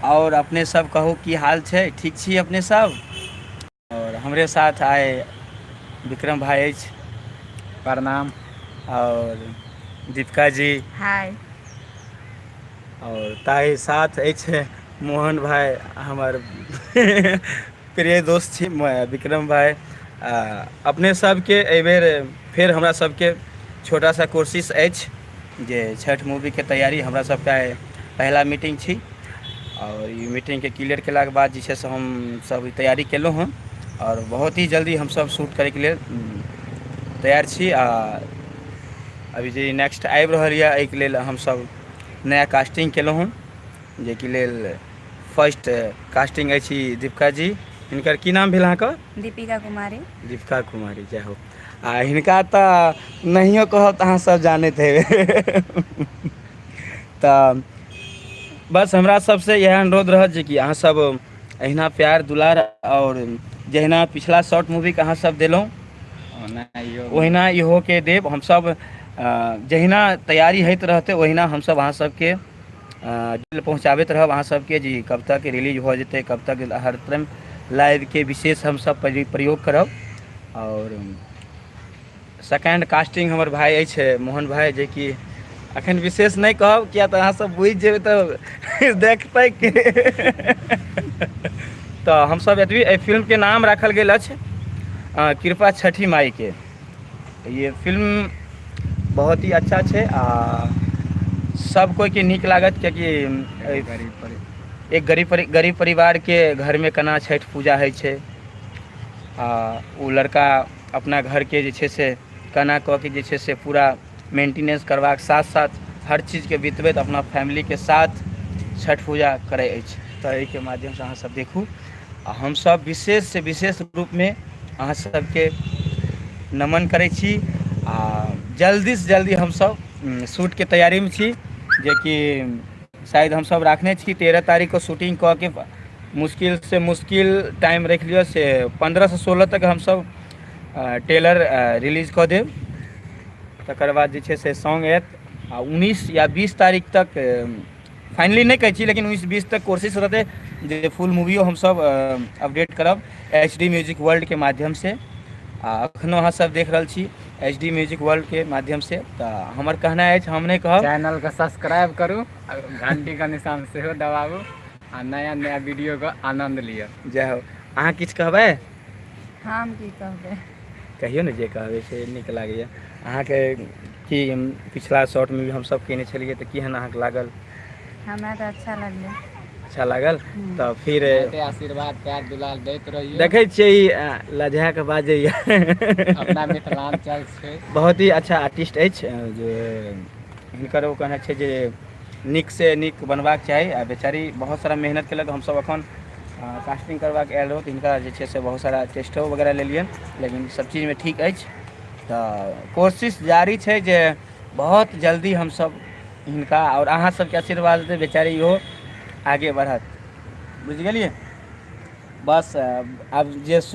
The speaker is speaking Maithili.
आओर अपने सब कहू, की हाल छै? ठीक छी अपने सब? आओर हमरे साथ आइ विक्रम भाई अछि। प्रणाम। आओर दीपिका जी। हाय। आओर ताहि साथ अछि मोहन भाई, हमर प्रिय दोस्त छी विक्रम भाई। अपने सबके एहिबेर फेर हमरा सबके छोटा सा कोशिश अछि जे छठि मूवीके तैयारी, हमरा सबके आइ पहिला मीटिंग छी आओर ई मीटिंगके क्लियर केलाके बाद जे छै से हम सब तैयारी केलहुँ हँ आओर बहुत ही जल्दी हमसब शूट करैके लेल तैयार छी। आ अभी जे नेक्स्ट आबि रहल यऽ, एहिके लेल हमसब नया कास्टिंग केलहुँ हँ, जेकि लेल फर्स्ट कास्टिंग अछि दीपिका जी। हिनकर की नाम भेल अहाँके? दीपिका कुमारी। दीपिका कुमारी, जय हो। आ हिनका तऽ नहियो कहब तऽ अहाँ सब जानैत हेबै। तऽ बस हमरा सबसँ इएह अनुरोध रहत जे कि अहाँ सब अहिना प्यार दुलार आओर जहिना पिछला शॉर्ट मूवीके अहाँ सब देलहुँ, ओहिना इहोके देब। हमसब जहिना तैयारी होइत रहतै, ओहिना हमसब अहाँ सबके पहुँचाबैत रहब अहाँ सबके जी कब तक रिलीज भऽ जेतै, कब तक। हर टाइम लाइवके विशेष हमसब प्रयोग करब। आओर सेकेंड कास्टिंग हमर भाय अछि मोहन भाय, जेकि अखन विशेष नहि कहब, किया तऽ अहाँ सब बुझि जेबै तऽ देखतै के। तऽ हमसब एतबी, एहि फिल्मके नाम राखल गेल अछि कृपा छठी माइके। ये फिल्म बहुत ही अच्छा छै आ सब कोइके नीक लागत, कियाकि एक गरीब परिवारके घरमे केना छठि पूजा होइ छै आ ओ लड़का अपना घरके जे छै से केना कऽ के जे छै से पूरा मेंटेनेंस करबाक साथ साथ हर चीजके बितबैत अपना फैमिलीके साथ छठि पूजा करै अछि। तऽ एहिके माध्यमसँ अहाँ सब देखू आ हमसब विशेषसँ विशेष रूपमे अहाँ सबके नमन करै छी। आ जल्दीसँ जल्दी हमसब शूटके तैयारीमे छी, जेकि शायद हमसब राखने छी 13 तारीखके शूटिंग कऽ के मुश्किल से मुश्किल टाइम राखि लिअ से 15 से 16 तक हमसब ट्रेलर रिलीज कऽ देब। तकर बाद जे छै से सॉन्ग आयत आ 19 या 20 तारीख तक, फाइनली नहि कहै छी, लेकिन 19 20 तक कोशिश रहतै जे फुल मूवियो हमसब अपडेट करब एच डी म्यूजिक वर्ल्डके माध्यमसँ। आ अखनो अहाँ सब देख रहल छी एच डी म्यूजिक वर्ल्डके माध्यमसँ। तऽ हमर कहनाइ अछि, हम नहि कहब। चैनल के सब्सक्राइब करू, घंटी के निशान सेहो दबाबू आ नया नया वीडियो के आनंद लिअ। जय हो। अहाँ किछु कहबै? हम की कहबै? कहियौ ने, जे कहबै से नीक लागैए अहाँके। की पिछला शॉर्टमे भी हमसब केने छलियै, तऽ केहन अहाँके लागल? हमरा तऽ अच्छा लगलै। अच्छा लागल, तऽ फिर एते आशीर्वाद, प्यार, दुलार दैत रहियौ। देखै छियै ई लजा के बाजैए। अपना मिथिलाञ्चल छै। बहुत ही अच्छा आर्टिस्ट अछि, जे हिनकर ओ कहने छै जे नीकसँ नीक बनबाक चाही आ बेचारी बहुत सारा मेहनत केलक। हमसब अखन कास्टिंग करबाक आयल रहौ, तऽ हिनका जे छै से बहुत सारा टेस्टो वगैरह लेलियनि, लेकिन सब चीजमे ठीक अछि। तऽ कोशिश जारी छै जे बहुत जल्दी हमसब हिनका आओर अहाँ सबके आशीर्वाद देतै, बेचारी इहो आगे बढ़त। बुझि गेलियै? बस आब जे सुन